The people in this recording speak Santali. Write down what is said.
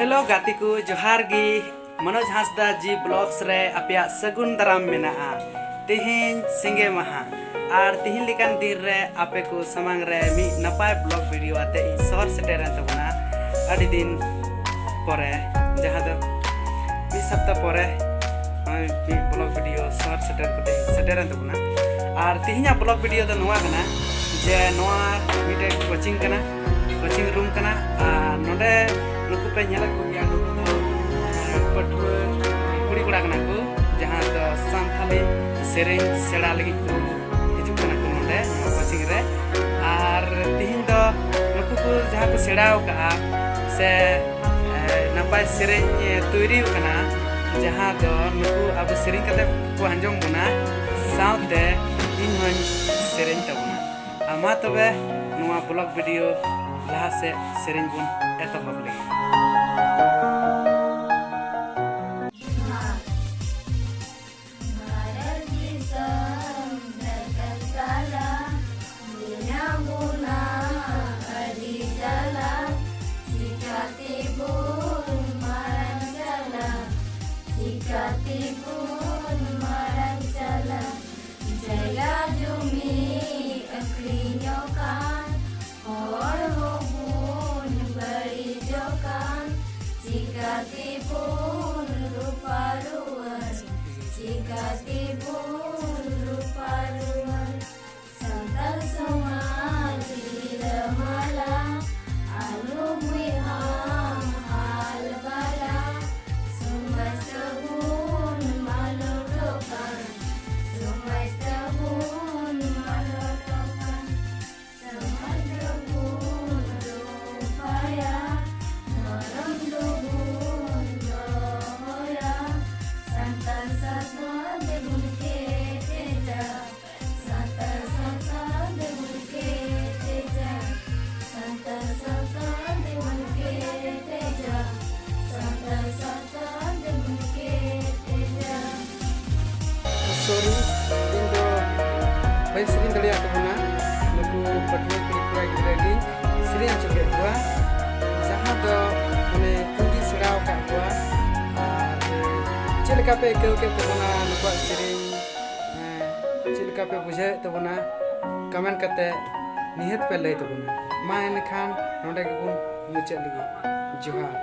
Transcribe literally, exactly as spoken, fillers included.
ᱦᱮᱞᱳ ᱜᱟᱛᱮ ᱠᱚ, ᱡᱚᱦᱟᱨ ᱜᱮ᱾ ᱢᱚᱱᱳᱡᱽ ᱦᱟᱸᱥᱫᱟ ᱡᱤ ᱵᱞᱚᱜᱥ ᱨᱮ ᱟᱯᱮᱭᱟᱜ ᱥᱟᱹᱜᱩᱱ ᱫᱟᱨᱟᱢ ᱢᱮᱱᱟᱜᱼᱟ᱾ ᱛᱮᱦᱮᱧ ᱥᱤᱸᱜᱮ ᱢᱟᱦᱟ, ᱟᱨ ᱛᱮᱦᱮᱧ ᱞᱮᱠᱟᱱ ᱫᱤᱱ ᱨᱮ ᱟᱯᱮ ᱠᱚ ᱥᱟᱢᱟᱝ ᱨᱮ ᱢᱤᱫ ᱱᱟᱯᱟᱭ ᱵᱞᱚᱜ ᱵᱷᱤᱰᱤᱭᱳ ᱟᱛᱮ ᱤᱧ ᱥᱚᱦᱚᱨ ᱥᱮᱴᱮᱨᱮᱱ ᱛᱟᱵᱚᱱᱟ᱾ ᱟᱹᱰᱤ ᱫᱤᱱ ᱯᱚᱨᱮ, ᱡᱟᱦᱟᱸ ᱫᱚ ᱢᱤᱫ ᱥᱚᱯᱛᱟ ᱯᱚᱨᱮ ᱱᱚᱜᱼᱚᱭ ᱢᱤᱫ ᱵᱞᱚᱜ ᱵᱷᱤᱰᱤᱭᱳ ᱥᱚᱦᱚᱨ ᱥᱮᱴᱮᱨ ᱠᱟᱛᱮ ᱤᱧ ᱥᱮᱴᱮᱨᱮᱱ ᱛᱟᱵᱚᱱᱟ᱾ ᱟᱨ ᱛᱮᱦᱮᱧᱟᱜ ᱵᱞᱚᱜ ᱵᱷᱤᱰᱤᱭᱳ ᱫᱚ ᱱᱚᱣᱟ ᱠᱟᱱᱟ ᱡᱮ ᱱᱚᱣᱟ ᱢᱤᱫᱴᱮᱡ ᱠᱳᱪᱤᱝ ᱠᱟᱱᱟ, ᱠᱳᱪᱤᱝ ᱨᱩᱢ ᱠᱟᱱᱟ᱾ ᱟᱨ ᱱᱚᱰᱮ ᱱᱩᱠᱩ ᱯᱮ ᱧᱮᱞᱮᱫ ᱠᱚᱜᱮᱭᱟ, ᱱᱩᱠᱩ ᱫᱚ ᱯᱟᱹᱴᱷᱩᱣᱟᱹ ᱠᱩᱲᱤ ᱠᱚᱲᱟ ᱠᱟᱱᱟ ᱠᱚ, ᱡᱟᱦᱟᱸ ᱫᱚ ᱥᱟᱱᱛᱟᱞᱤ ᱥᱮᱨᱮᱧ ᱥᱮᱬᱟ ᱞᱟᱹᱜᱤᱫ ᱠᱚ ᱦᱤᱡᱩᱜ ᱠᱟᱱᱟ ᱠᱚ ᱱᱚᱰᱮ ᱱᱚᱣᱟ ᱠᱳᱪᱤᱝ ᱨᱮ᱾ ᱟᱨ ᱛᱤᱦᱤᱧ ᱫᱚ ᱱᱩᱠᱩ ᱠᱚ ᱡᱟᱦᱟᱸ ᱠᱚ ᱥᱮᱬᱟ ᱟᱠᱟᱫᱼᱟ ᱥᱮ ᱮ, ᱱᱟᱯᱟᱭ ᱥᱮᱨᱮᱧ ᱮ, ᱛᱳᱭᱨᱤ ᱟᱠᱟᱱᱟ, ᱡᱟᱦᱟᱸ ᱫᱚ ᱱᱩᱠᱩ ᱟᱵᱚ ᱥᱮᱨᱮᱧ ᱠᱟᱛᱮ ᱠᱚ ᱟᱸᱡᱚᱢ ᱵᱚᱱᱟ, ᱥᱟᱶᱛᱮ ᱤᱧ ᱦᱚᱸᱧ ᱥᱮᱨᱮᱧ ᱛᱟᱵᱚᱱᱟ᱾ ᱟᱨ ᱢᱟ ᱛᱚᱵᱮ ᱱᱚᱣᱟ ᱵᱞᱚᱜ ᱵᱷᱤᱰᱤᱭᱳ ᱞᱟᱦᱟ ᱥᱮᱫ ᱥᱮᱨᱮᱧ ᱵᱚᱱ ᱮᱛᱚᱦᱚᱵ ᱞᱮᱜᱮ᱾ ᱵᱷᱟᱨᱚᱛ ᱫᱤᱥᱚᱢ ᱡᱷᱟᱲᱠᱷᱚᱸᱰ ᱛᱟᱞᱟ, ᱢᱮᱱᱟᱜ ᱵᱚᱱᱟ ᱟᱹᱰᱤ ᱡᱟᱞᱟ᱾ ᱪᱤᱠᱟᱹᱛᱮᱵᱚᱱ ᱢᱟᱲᱟᱝ ᱪᱟᱞᱟᱜ, ᱪᱤᱠᱟᱹᱛᱮᱵᱚᱱ ᱢᱟᱲᱟᱝ ᱪᱟᱞᱟᱜ? ᱡᱟᱭᱜᱟ ᱡᱚᱢᱤ ᱟᱹᱠᱷᱨᱤᱧᱚᱜ ᱠᱟᱱ, ᱦᱚᱲ ᱦᱚᱸᱵᱚᱱ ᱵᱟᱹᱲᱤᱡᱚᱜ ᱠᱟᱱ, ᱪᱤᱠᱟᱹᱛᱮᱵᱚᱱ ᱨᱩᱯᱟ ᱨᱩᱣᱟᱹᱲ, ᱪᱤᱠᱟᱹᱛᱮᱵᱚᱱ ᱨᱩᱯᱟ ᱨᱩᱣᱟᱹᱲ? ᱥᱟᱱᱛᱟᱲ ᱥᱚᱢᱟᱡᱽ ᱨᱤᱞᱟᱹᱢᱟᱞᱟ, ᱟᱞᱚ ᱵᱚᱭᱦᱟᱢ ᱦᱟᱞ ᱵᱟᱞᱟ, ᱥᱚᱢᱟᱡᱽ ᱛᱟᱵᱚᱱ ᱢᱟᱞᱚᱴᱚᱜ ᱠᱟᱱ, ᱥᱚᱢᱟᱡᱽ ᱛᱟᱵᱚᱱ ᱢᱟᱞᱚᱴᱚᱜ ᱠᱟᱱ᱾ ᱥᱚᱢᱟᱡᱽ ᱫᱚᱵᱚᱱ ᱨᱚᱯᱷᱟᱭᱟ, ᱫᱷᱚᱨᱚᱢ ᱫᱚᱵᱚᱱ ᱫᱚᱦᱚᱭᱟ, ᱥᱟᱱᱛᱟᱲ ᱥᱟᱶᱛᱟ ᱫᱚᱵᱚᱱ ᱠᱮᱴᱮᱡᱟ, ᱥᱟᱱᱛᱟᱲ ᱥᱟᱶᱛᱟ ᱫᱚᱵᱚᱱ ᱠᱮᱴᱮᱡᱟ, ᱥᱟᱱᱛᱟᱲ ᱥᱟᱶᱛᱟ ᱫᱚᱵᱚᱱ ᱠᱮᱴᱮᱡᱟ, ᱥᱟᱱᱛᱟᱲ ᱥᱟᱶᱛᱟ ᱫᱚᱵᱚᱱ ᱠᱮᱴᱮᱡᱟ᱾ ᱥᱚᱨᱤ, ᱤᱧ ᱫᱚ ᱵᱟᱹᱧ ᱥᱮᱨᱮᱧ ᱫᱟᱲᱮᱭᱟᱜ ᱛᱟᱵᱚᱱᱟ᱾ ᱱᱩᱠᱩ ᱯᱟᱹᱴᱷᱩᱣᱟᱹ ᱠᱩᱲᱤ ᱠᱚᱲᱟ ᱜᱤᱫᱽᱨᱟᱹ ᱜᱤᱧ ᱥᱮᱨᱮᱧ ᱦᱚᱪᱚ ᱠᱮᱫ ᱠᱚᱣᱟ, ᱡᱟᱦᱟᱸ ᱫᱚ ᱢᱟᱱᱮ ᱛᱩᱝᱜᱤ ᱪᱮᱫ ᱞᱮᱠᱟ ᱯᱮ ᱟᱹᱭᱠᱟᱹᱣ ᱠᱮᱫ ᱛᱟᱵᱚᱱᱟ ᱱᱩᱠᱩᱣᱟᱜ ᱥᱮᱨᱮᱧ? ᱦᱮᱸ, ᱪᱮᱫ ᱞᱮᱠᱟ ᱯᱮ ᱵᱩᱡᱷᱟᱹᱣᱮᱫ ᱛᱟᱵᱚᱱᱟ? ᱠᱚᱢᱮᱱᱴ ᱠᱟᱛᱮ ᱱᱤᱦᱟᱹᱛ ᱯᱮ ᱞᱟᱹᱭ ᱛᱟᱵᱚᱱᱟ᱾ ᱢᱟ ᱮᱱᱠᱷᱟᱱ ᱱᱚᱰᱮ ᱜᱮᱵᱚᱱ ᱢᱩᱪᱟᱹᱫ ᱞᱮᱜᱮ᱾ ᱡᱚᱦᱟᱨ᱾